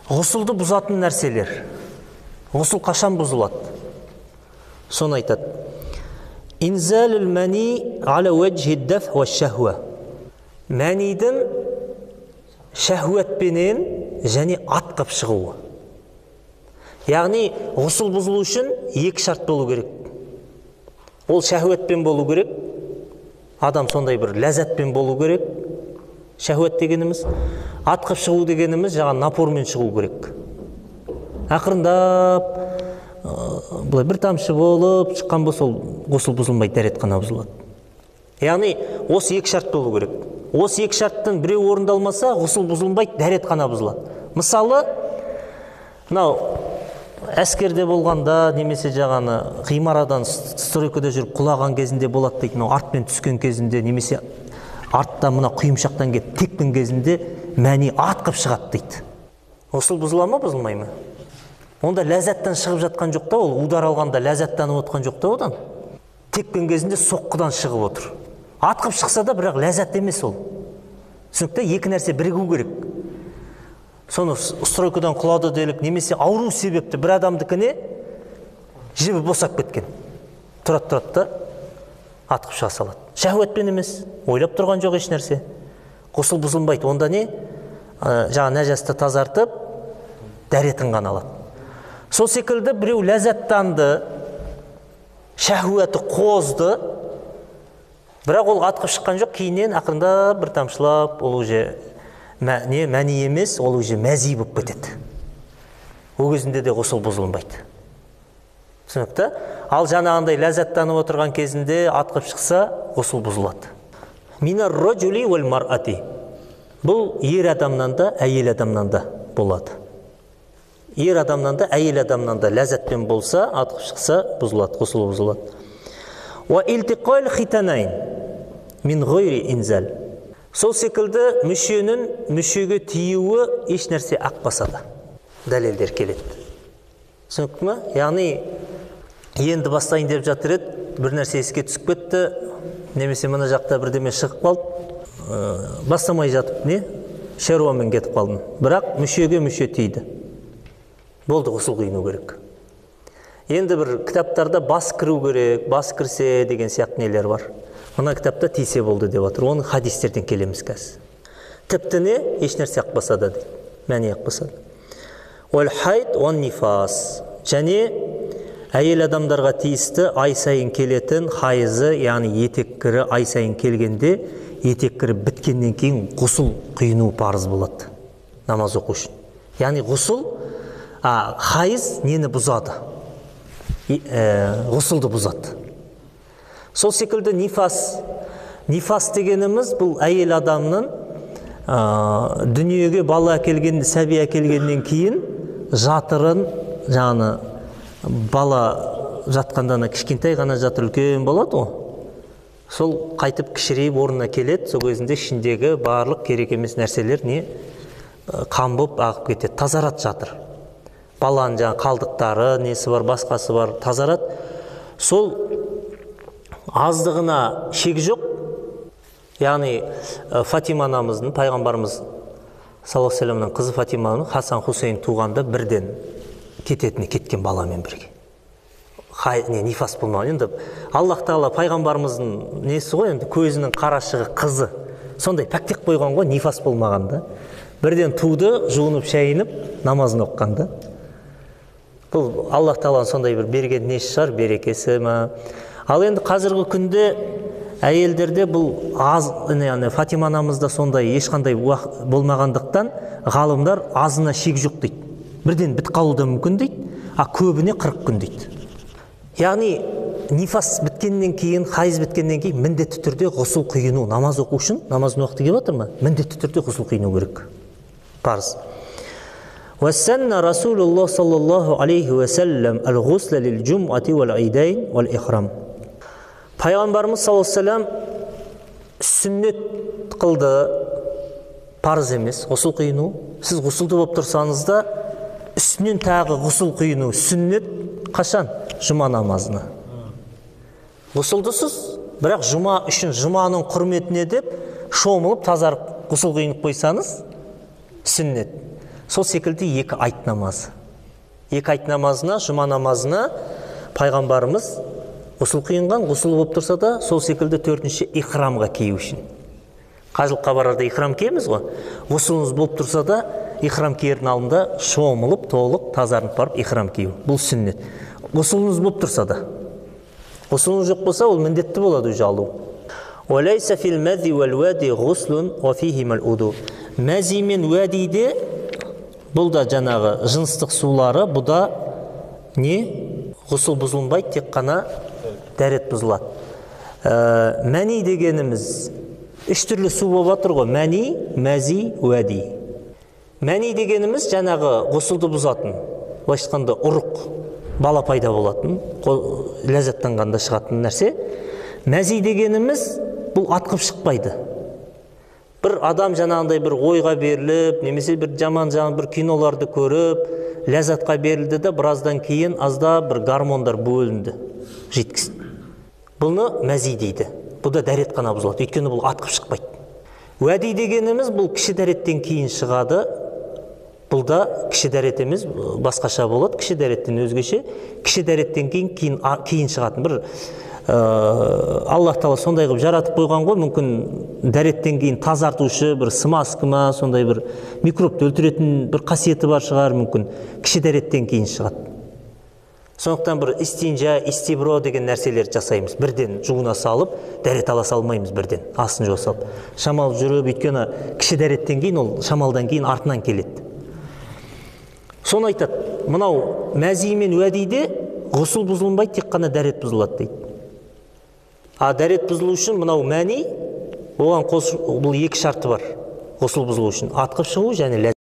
Ғұсылды бұзатын нәрселер. Ғұсыл қашан бұзылады? Соны айтады. Инзалул мәни аля ваджхи даф ва шахва. Мәнидің шахуатпенен және атқып шығуы. Яғни ғұсыл бұзылу үшін екі шарт болу керек. Ол шахуатпен болу керек. Адам сондай бір ләззатпен болу керек. Шахуат дегеніміз, атқып шығу дегеніміз жаңа напормен шығу керек. Ақырындап былай бір тамшы болып шыққан болса, ол ғұсыл бұзылмайды, дәрет қана бұзылады. Яғни осы екі шарт болу керек. Осы екі шарттың біреуі орындалмаса, ғұсыл бұзылмайды, дәрет қана бұзылады. Мысалы, мынау әскерде болғанда, немесе жаңаны ғимарадан стройкада жүріп құлаған кезінде болады дейді, мынау артпен түскен кезінде, немесе артта мына құйымшақтан кетіп тепкен кезінде мәни атқып шығады дейді. Ғұсыл бұзыла ма, бұзылмай ма? Онда ләззаттан шығып жатқан жоқ та, ол удар алғанда ләззаттанып отқан жоқ та одан. Тепкен кезінде соққыдан шығып отыр. Атқып шықса да, бірақ ләззат емес ол. Түсінікті, екі нәрсе бірігу керек. Соны стройкадан құлады делік, немесе ауру себепті бір адамдікіне жібі босап кеткен. Тұрады да атқып шыға салады. Шахуатпен емес, ойлап тұрған жоқ еш нәрсе. Ғұсыл бұзылмайды. Онда не? Жаңа нәжасты тазартып, дәретін ғана алады. Сол секілді біреу ләззаттанды, шахуаты қозды, бірақ ол атқып шыққан жоқ, кейіннен ақырындап бір тамшылап, ол уже не мәни емес, ол уже мәзи болып кетеді. Ол кезінде де ғұсыл бұзылмайды. Түсінікті? Ал жаңағындай ләззаттанып отырған кезінде атқып шықса, ғұсыл бұзылады. Минар раджули уал мар'ати. Бұл ер адамнан да, әйел адамнан да болады. Ер адамнан да, әйел адамнан да ләззатпен болса, атқып шықса, бұзылады, ғұсыл бұзылады. Уа илтиқал хитанайн мин ғайри инзал. Сол секілді мүшенің мүшеге тиюі еш нәрсе ақпаса да дәлелдер келеді. Түсінікті ме? Яғни енді бастайын деп жатыр еді, бір нәрсе еске түсіп кетті, немесе мына жақта бірдеме шығып қалды, бастамай жатып не? Шаруамен кетіп қалдым. Бірақ мүшеге мүше тиді. Болды, ғұсыл құйыну керек. Енді бір кітаптарда бас кіру керек, бас кірсе деген сияқты нелер бар. Мына кітапта тисе болды деп отыр. Оның хадистерден келеміз қазір. Тіпті не? Еш нәрсе ақпаса да дейді. Мәни ақпаса да. Уал хайд уан нифас. Және әйел адамдарға тиісті ай сайын келетін хайызы, яғни етек кірі ай сайын келгенде, етек кірі біткеннен кейін ғұсыл құйыну парыз болады намаз оқу үшін. Яғни ғұсыл, хайыз нені бұзады? Ғұсылды бұзады. Сол секілді нифас. Нифас дегеніміз бұл әйел адамның дүниеге бала әкелген, сәби әкелгеннен кейін жатырын, жаңағы бала жатқанда ана кішкентай ғана жатыр үлкен болады ғой. Сол қайтып кішірейіп орнына келеді, сол кезінде ішіндегі барлық керек емес нәрселер не қан болып ағып кетеді, тазарады жатыр. Баланың жаңағы қалдықтары, несі бар, басқасы бар, тазарады. Сол аздығына шек жоқ. Яғни Фатима анамыздың, пайғамбарымыз саллаллаху алейхи вассаламның қызы Фатиманың Хасан Хусейн туғанда бірден кететіні кеткен баламен бірге. Нифас болмаған. Енді Аллах тағала пайғамбарымыздың несі ғой, енді көзінің қарашығы қызы. Сондай пәктеп қойған ғой, нифас болмаған да. Бірден туды, жуынып шайынып, намазын оқыған да. Бұл Аллах тағаланың сондай бір берген несі шығар, берекесі ма. Ал енді қазіргі күнде әйелдерде бұл аз, яғни Фатима анамызда сондай ешқандай болмағандықтан ғалымдар азына шек жоқ дейді. Бірден бітіп қалуы да мүмкін дейді, а көбіне 40 күн дейді. Яғни нифас біткеннен кейін, хайыз біткеннен кейін міндетті түрде ғұсыл құйыну, намаз оқу үшін, намаздың уақыты келіп жатыр ма? Міндетті түрде ғұсыл құйыну керек. Парыз. Уассанна Расулуллах саллаллаху алейхи уассалам аль-ғусла лил-джум'ати вал-айдайн вал-ихрам. Пайғамбарымыз саллаллаху алейхи уассалам сүннет қылды, парыз емес, ғұсыл құйыну. Сіз ғұсылды болып тұрсаңыз да, үстінен тағы ғұсыл құйыну сүннет қашан? Жұма намазына. Ғұсылдысыз, бірақ жұма үшін, жұманың құрметіне деп шомылып тазарып ғұсыл құйынып қойсаңыз сүннет. Сол секілді екі айт намазы. Екі айт намазына, жұма намазына пайғамбарымыз ғұсыл құйынған, ғұсыл болып тұрса да, сол секілді төртінші ихрамға кию үшін. Қажылыққа барарда ихрам киеміз ғой. Ғұсылыңыз болып тұрса да, ихрам киердің алдында шомылып, толық тазарынып барып ихрам кию. Бұл сүннет. Ғұсылыңыз болып тұрса да. Ғұсылыңыз жоқ болса, ол міндетті болады уже алу. Мәзи мен уәдиде бұл да жаңағы жыныстық сулары, бұл да не? Ғұсыл бұзылмайды, тек қана дәрет бұзылады. Мәни дегеніміз үш түрлі су болып жатыр ғой. Мәни, мәзи, уәди. Мәни дегеніміз жаңағы ғұсылды бұзатын, былайша айтқанда ұрық, бала пайда болатын, ләззаттанғанда шығатын нәрсе. Мәзи дегеніміз бұл атқып шықпайды. Бір адам жаңағындай бір ойға беріліп, немесе бір жаман бір киноларды көріп, ләззатқа берілді де, біраздан кейін азда бір гормондар бөлінді, жидкость. Бұны мәзи дейді. Бұл да дәрет қана бұзылады, өйткені бұл атқып шықпайды. Уәди дегеніміз бұл кіші дәреттен кейін шығады. Бұл да кіші дәрет емес, басқаша болады, кіші дәреттен өзгеше. Кіші дәреттен кейін шығатын бір Аллах тағала сондай қылып жаратып қойған ғой, мүмкін дәреттен кейін тазартушы бір смазка ма, сондай бір микробты өлтіретін бір қасиеті бар шығар, мүмкін кіші дәреттен кейін шығады. Сондықтан бір истинжа, истибро деген нәрселерді жасаймыз. Бірден жуына салып, дәрет ала салмаймыз бірден, астын жуа салып. Шамал жүріп, өйткені кіші дәреттен кейін ол шамалдан кейін артынан келеді. Соны айтады, мынау мәзи мен уәдиде ғұсыл бұзылмайды, тек қана дәрет бұзылады дейді. А дәрет бұзылу үшін мынау мәни, оған бұл екі шарты бар. Ғұсыл бұзылу үшін атқып шығу және ләззат.